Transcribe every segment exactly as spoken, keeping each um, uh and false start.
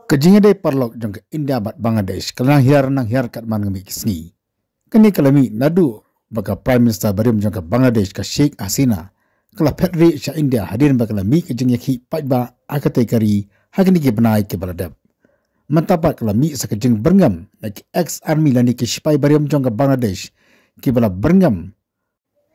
Ka jingïadei paralok jong ka India bad Bangladesh ka la nang hiar nang hiar katba nang mih ki sngi. Kane ka la mih naduh ba ka Prime Minister barim jong ka Bangladesh, ka Sheikh Hasina, ka la phet rieh sha India hadien ba ka la mih ka jingïakhih paidbah ha katei ka ri ha kine ki bnai kiba la dep. Mynta pat ka la mih sa ka jingbyrngem na ki ex-army lane ki shipai barim jong ka Bangladesh kiba la byrngem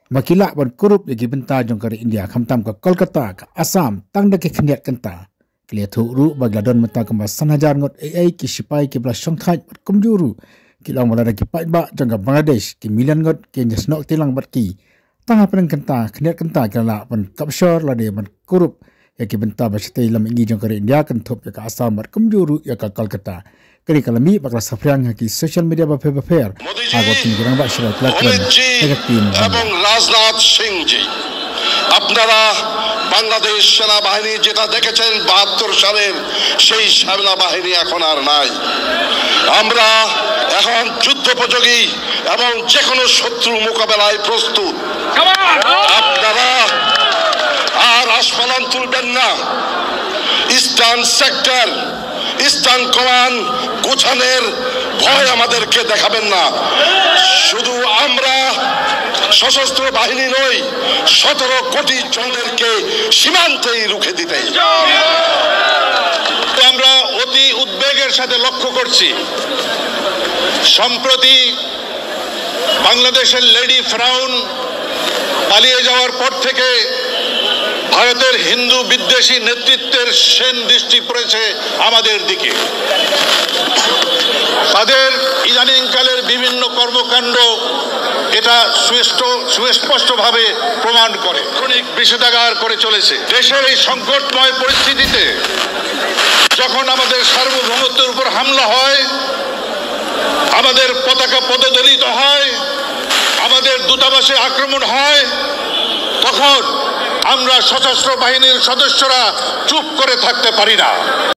ba ki lah ban kurup ïa ki bynta jong ka ri India, khamtam ka Kolkata, ka Assam, tang da ki khyndiat kynta. Ki la ïathuh ruh ba ki la don mynta kumba san hajar ngut ei ei ki shipai kiba la shongthait bad kumjuh ruh ki la ong ba lada ki paidbah jong ka Bangladesh, ki million ngut, kin ïasnoh kti lang bad ki, tang hapdeng kynta khyndiat kynta ki la lah ban capture lane ban kurup ïa ki bynta ba shatei lam mihngi jong ka ri India, kynthup ïa ka Assam bad kumjuh ruh ïa ka Kolkata. Kane ka la mih bad ka la saphriang ha ki social media bapher bapher ha ka ktien ki rangbah shibai ki la kren ïa ka ktien Bangla. এবং রাজনাথ সিংজি, আপনারা বাংলাদেশ সেনাবাহিনী যেটা দেখেছেন বাহাত্তর সালের, সেই সেনাবাহিনী এখন আর নাই। আমরা এখন যুদ্ধোপযোগী এবং যে কোনো শত্রু মোকাবেলায় প্রস্তুত। আপনারা আর আস্ফালন তুলবেন না। ইস্টার্ন সেক্টর, ইস্টার্ন কমান্ড গোছানোর ভয় আমাদেরকে দেখাবেন না। শুধু আমরা সশস্ত্র বাহিনী নই, সতেরো কোটি জনদেরকে সীমান্তেই রুখে দিতে। আমরা অতি উদ্বেগের সাথে লক্ষ্য করছি, সম্প্রতি বাংলাদেশের লেডি ফেরাউন পালিয়ে যাওয়ার পর থেকে ভারতের হিন্দু বিদ্বেষী নেতৃত্বের সেন দৃষ্টি পড়েছে আমাদের দিকে। তাদের ইদানিংকালের বিভিন্ন কর্মকাণ্ড এটা সুস্পষ্ট, সুস্পষ্টভাবে প্রমাণ করে। ক্ষণিক বিষেধাগার করে চলেছে। দেশের এই সংকটময় পরিস্থিতিতে যখন আমাদের সার্বভৌমত্বের উপর হামলা হয়, আমাদের পতাকা পদদলিত হয়, আমাদের দূতাবাসে আক্রমণ হয়, তখন আমরা সশস্ত্র বাহিনীর সদস্যরা চুপ করে থাকতে পারি না।